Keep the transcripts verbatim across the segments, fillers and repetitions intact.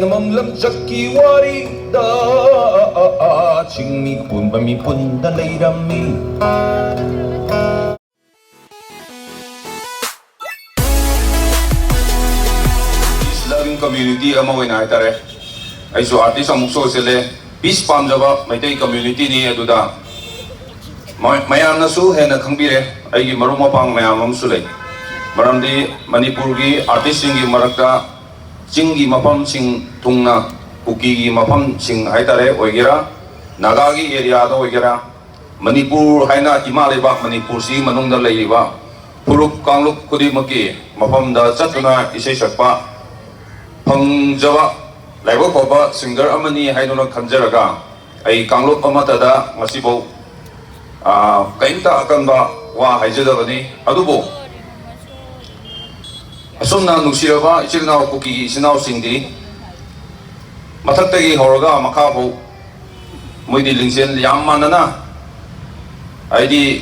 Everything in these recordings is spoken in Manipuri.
ꯃꯪꯂꯝꯆꯠꯀꯤ ꯋꯥꯔꯤꯗ ꯆꯤꯡꯃꯤ ꯄꯨꯟꯕ ꯃꯤꯄꯨꯟꯗ ꯂꯩꯔꯝꯃꯤ꯫ Peace loving community ꯑꯃ ꯑꯣꯏꯅ ꯍꯥꯏꯇꯥꯔꯦ, ꯑꯩꯁꯨ artist ꯑꯃꯨꯛꯁꯨ ꯑꯣꯏꯁꯤꯜꯂꯦ꯫ Peace ꯄꯥꯝꯖꯕ ꯃꯩꯇꯩ communityꯅꯤ꯫ ꯑꯗꯨꯗ ꯃ-, ꯃꯌꯥꯝꯅꯁꯨ ꯍꯦꯟꯅ ꯈꯪꯕꯤꯔꯦ, ꯑꯩꯒꯤ ꯃꯔꯨꯞ ꯃꯄꯥꯡ ꯃꯌꯥꯝ ꯑꯃꯁꯨ ꯂꯩ꯫ ꯃꯔꯝꯗꯤ ꯃꯅꯤꯄꯨꯔꯒꯤ artistꯁꯤꯡꯒꯤ ꯃꯔꯛꯇ ꯆꯤꯡꯒꯤ ꯃꯐꯝꯁꯤꯡ ꯊꯨꯡꯅ ꯀꯨꯀꯤꯒꯤ ꯃꯐꯝꯁꯤꯡ ꯍꯥꯏꯇꯥꯔꯦ ꯑꯣꯏꯒꯦꯔꯥ, ꯅꯥꯒꯥꯒꯤ areaꯗ ꯑꯣꯏꯒꯦꯔꯥ, ꯃꯅꯤꯄꯨꯔ ꯍꯥꯏꯅ ꯏꯃꯥ ꯂꯩꯕꯥꯛ ꯃꯅꯤꯄꯨꯔꯁꯤ ꯃꯅꯨꯡꯗ ꯂꯩꯔꯤꯕ ꯐꯨꯔꯨꯞ ꯀꯥꯡꯂꯨꯞ ꯈꯨꯗꯤꯡꯃꯛꯀꯤ ꯃꯐꯝꯗ ꯆꯠꯇꯨꯅ ꯏꯁꯩ ꯁꯛꯄ ꯐꯪꯖꯕ ꯂꯥꯏꯕꯛ ꯐꯕ singer ꯑꯃꯅꯤ ꯍꯥꯏꯗꯨꯅ ꯈꯟꯖꯔꯒ, ꯑꯩ ꯀꯥꯡꯂꯨꯞ ꯑꯃꯠꯇꯗ ꯉꯁꯤꯐꯥꯎ, ꯑꯥ, ꯀꯔꯤꯝꯇ ꯑꯀꯟꯕ ꯋꯥ ꯍꯥꯏꯖꯗꯕꯅꯤ꯫ ꯑꯗꯨꯕꯨ ꯑꯁꯨꯝꯅ ꯅꯨꯡꯁꯤꯔꯕ ꯏꯆꯤꯜ ꯏꯅꯥꯎ ꯀꯨꯀꯤꯒꯤ ꯏꯆꯤꯜ ꯏꯅꯥꯎꯁꯤꯡꯗꯤ ꯃꯊꯛꯇꯒꯤ ꯍꯧꯔꯒ ꯃꯈꯥ ꯐꯥꯎ ꯃꯣꯏꯗꯤ ꯂꯤꯡꯖꯦꯜ ꯌꯥꯝ ꯃꯥꯟꯅꯅ, ꯍꯥꯏꯗꯤ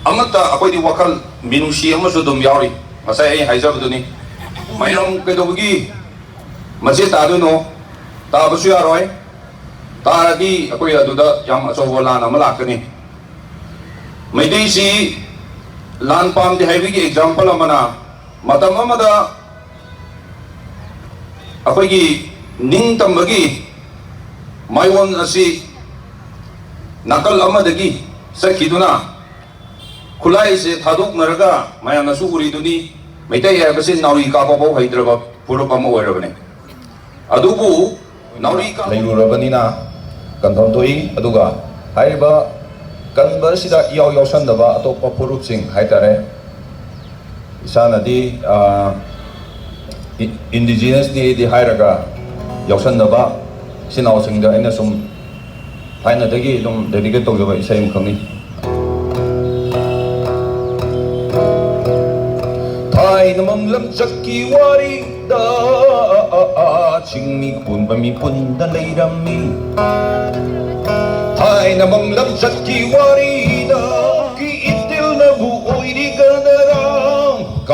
ꯑꯃꯠꯇ ꯑꯩꯈꯣꯏꯗꯤ ꯋꯥꯈꯜ ꯃꯤꯅꯨꯡꯁꯤ ꯑꯃꯁꯨ ꯑꯗꯨꯝ ꯌꯥꯎꯔꯤ꯫ ꯉꯁꯥꯏ ꯑꯩ ꯍꯥꯏꯖꯕꯗꯨꯅꯤ, ꯃꯌꯥꯝ ꯀꯩꯗꯧꯕꯒꯤ ꯃꯆꯦ ꯇꯥꯗꯣꯏꯅꯣ? ꯇꯥꯕꯁꯨ ꯌꯥꯔꯣꯏ꯫ ꯇꯥꯔꯗꯤ ꯑꯩꯈꯣꯏ ꯑꯗꯨꯗ ꯌꯥꯝ ꯑꯆꯧꯕ ꯂꯥꯟ ꯑꯃ ꯂꯥꯛꯀꯅꯤ꯫ ꯃꯩꯇꯩꯁꯤ ꯂꯥꯟ ꯄꯥꯝꯗꯦ ꯍꯥꯏꯕꯒꯤ example ꯑꯃꯅ, ꯃꯇꯝ ꯑꯃꯗ ꯑꯩꯈꯣꯏꯒꯤ ꯅꯤꯡꯇꯝꯕꯒꯤ ꯃꯥꯏꯑꯣꯟ ꯑꯁꯤ ꯅꯥꯀꯜ ꯑꯃꯗꯒꯤ ꯆꯠꯈꯤꯗꯨꯅ ꯈꯨꯠꯂꯥꯏꯁꯦ ꯊꯥꯗꯣꯛꯅꯔꯒ ꯃꯌꯥꯝꯅꯁꯨ ꯎꯔꯤꯗꯨꯅꯤ, ꯃꯩꯇꯩ ꯍꯥꯏꯕꯁꯤ ꯅꯥꯎꯔꯤ ꯀꯥꯞꯄ ꯐꯥꯎ ꯍꯩꯇ꯭ꯔꯕ ꯐꯨꯔꯨꯞ ꯑꯃ ꯑꯣꯏꯔꯕꯅꯤ꯫ ꯑꯗꯨꯕꯨ ꯅꯥꯎꯔꯤ ꯀꯥꯞ- ꯂꯩꯔꯨꯔꯕꯅꯤꯅ ꯀꯟꯐꯝ ꯊꯣꯛꯏ꯫ ꯑꯗꯨꯒ ꯍꯥꯏꯔꯤꯕ ꯀꯟꯕ ꯑꯁꯤꯗ ꯏꯌꯥꯎ ꯌꯥꯎꯁꯟꯗꯕ ꯑꯇꯣꯞꯄ ꯐꯨꯔꯨꯞꯁꯤꯡ ꯍꯥꯏꯇꯥꯔꯦ, ꯏꯁꯥꯅꯗꯤ, ꯑ, ꯏ-, indigenousꯅꯤꯗꯤ ꯍꯥꯏꯔꯒ ꯌꯥꯎꯁꯟꯗꯕ ꯏꯆꯤꯟ ꯏꯅꯥꯎꯁꯤꯡꯗ ꯑꯩꯅ ꯁꯨꯝ ꯊꯥꯏꯅꯗꯒꯤ ꯑꯗꯨꯝ dedicate ꯇꯧꯖꯕ ꯏꯁꯩ ꯑꯃꯈꯛꯅꯤ꯫ ꯊꯥꯏꯅ ꯃꯪꯂꯝꯆꯠꯀꯤ ꯋꯥꯔꯤꯗ ꯆꯤꯡꯃꯤ ꯄꯨꯟꯕ ꯃꯤꯄꯨꯟꯗ ꯂꯩꯔꯝꯃꯤ꯫ ꯊꯥꯏꯅ ꯃꯪꯂꯝꯆꯠꯀꯤ ꯋꯥꯔꯤꯗ ꯀꯤ ꯏꯇꯤꯜꯅꯕꯨ ꯑꯣꯏꯔꯤꯒꯗꯔꯥ?